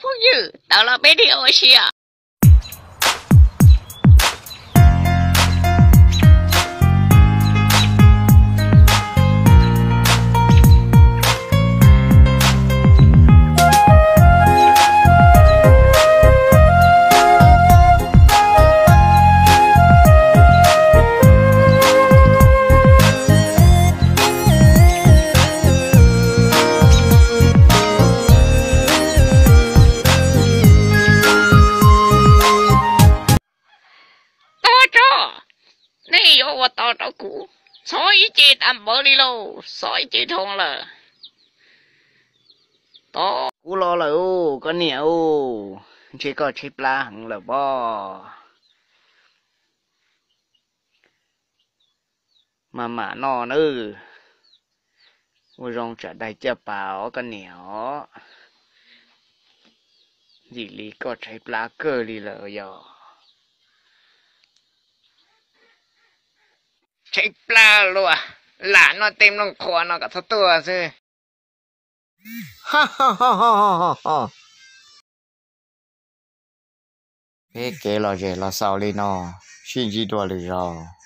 Phooj ywg, tawm los peb dig ua si os. Tog tso, nej yuav ua tau rau kuv, txhob ib ce tas npawv li lauj, txhob ib ce dhau lawm. Tod, kuv los lawm koj niam, ntshe koj tshaib plab heev lawm pob. Mas mam noj nawb, ua zoo tsam daig caj pas os koj niam os. Ntxim li koj tshaib plab kawg li lawm yog. Tshaib plab luaj, lam noj tej nplooj qhuav no kom txhob tuaj xwb. Peb kev lom zem los xaus li no, sib ntsib dua lwm zaus.